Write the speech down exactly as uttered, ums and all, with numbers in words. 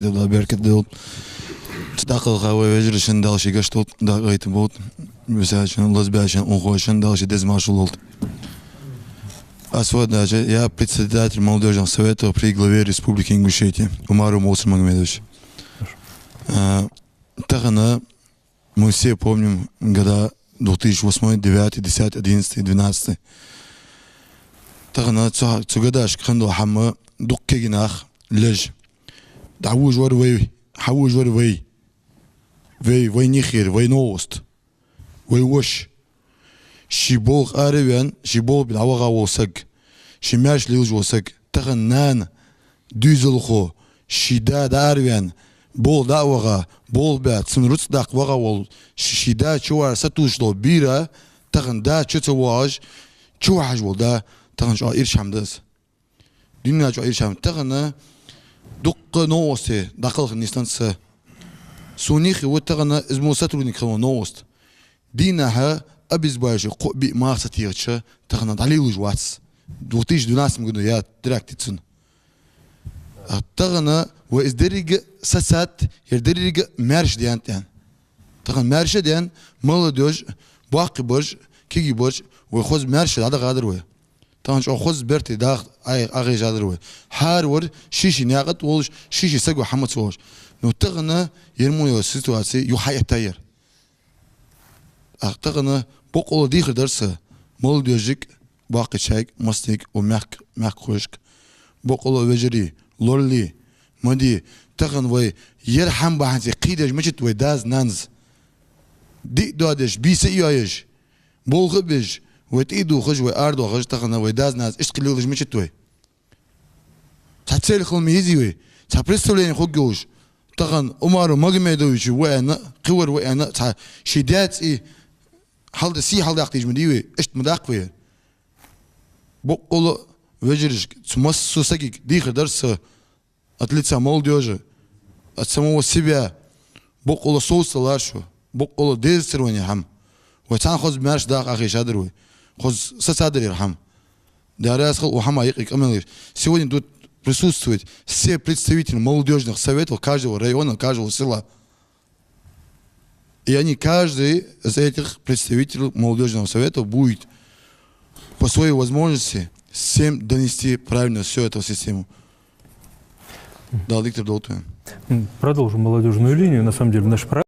Дала беркат долда. Цу дакъалха вай вежарашта Дала ший гешт долда, дакъа гӀайта болда. Висачун, лазбаьчун, унахошта Дала ший деза маршал лолда. Аз фу ала деза, я председатель молодёжного совета при главе Республики Ингушетия Умаров Мовсар Магомедович. А, тахан мы все помним года две тысячи восьмой, девятый, десятый, одиннадцатый, двенадцатый. Тахан цу, цу годашка хинна дола хӀама дукха кагий нах леш. ДӀавуж вар вай, хьавуж вар вай. Вай, вай нихир, вай новость. Вай вош. Ший болх ара а ваьнна, ший болх бе дӀаваха вола саг. Ший маьрша лелаш вола саг. Тахан нана, дузалхо, ший да дӀа ара ваьнна, болх дӀа а ваха, болх бе, цун рузкъа даккха ваха вола, ший, ший да чу вар сатувсаш дола бийра, тахан да чу ца воагӀаш, чу вахьаш вола да, тахан чӀоагӀа ирча хӀама да из. Дунен чу ирча хӀама. Тахан дукха новосташ дӀакхалха нийсденна са. Сона хов тахан из мо сотрудник хилла новость. Дийнахьа обезболивающий кхо-биъ мах ца техача, тахан дӀалелаш вац. Две тысячи двенадцатом году я теракт дицун. А тахан вай из деррига сацад, ер деррига маьрша даьннад аьнна. Тахан маьрша даьнна, молодёжь, боккхий бараш, кагий бараш, вай хоза маьрша дӀадахадар вай. Тахан чӀоагӀа хоза берте даха Ӏа-, Ӏохайшадар вай. ХӀара вар ший-ший наькъа тӀа волаш, ший-ший саго хӀама ца воагӀаш. Ну, тахан ер мо йола ситуаци юха хьаэттаяр. А тахан боккъала дехар дар са молодёжага, боккхийчарга, массанега, укх мехка, мехкахошка. Боккъала вежарий, лорале, ма де, тахан вай ер хӀама бахьанца кхийдеш мичад вай дас-нанас. Диъ доадеш, бийса а йоаеш, болх а беш, вай тӀа а дохаш, вай ара доахаш, тахан вай дас-нанас иштта кхы лелаш мичад вай. Цхьа цель хила ма езий вай, цхьа представлени хургйолаш. Тахан Умаров Магомедович ва аьнна, кхывар ва аьнна, цхьа ший даь цӀи хьалда-, сий хьалдаккха дезаш ма дий вай, иштта ма даккха вай. Боккъала вежарашка, цу массо сагага дехар дар са, от лица молодёжи, от самого себя, боккъала совцалара шо, боккъала дезацар вайна хӀама. Вай цхьана хоза маьрша даха Ӏохайшадар вай. Хоза сацадар ер хӀама. Дала раьза хилва укх хӀаман юкъе къамаьл деш. Сегодня тут присутствуют все представители молодёжных советов каждого района, каждого села. И они, каждый из этих представителей молодёжного совета будет по своей возможности всем донести правильно всю эту систему. Дала дикадар долда вайна. М, продолжим молодёжную линию. На самом деле, наш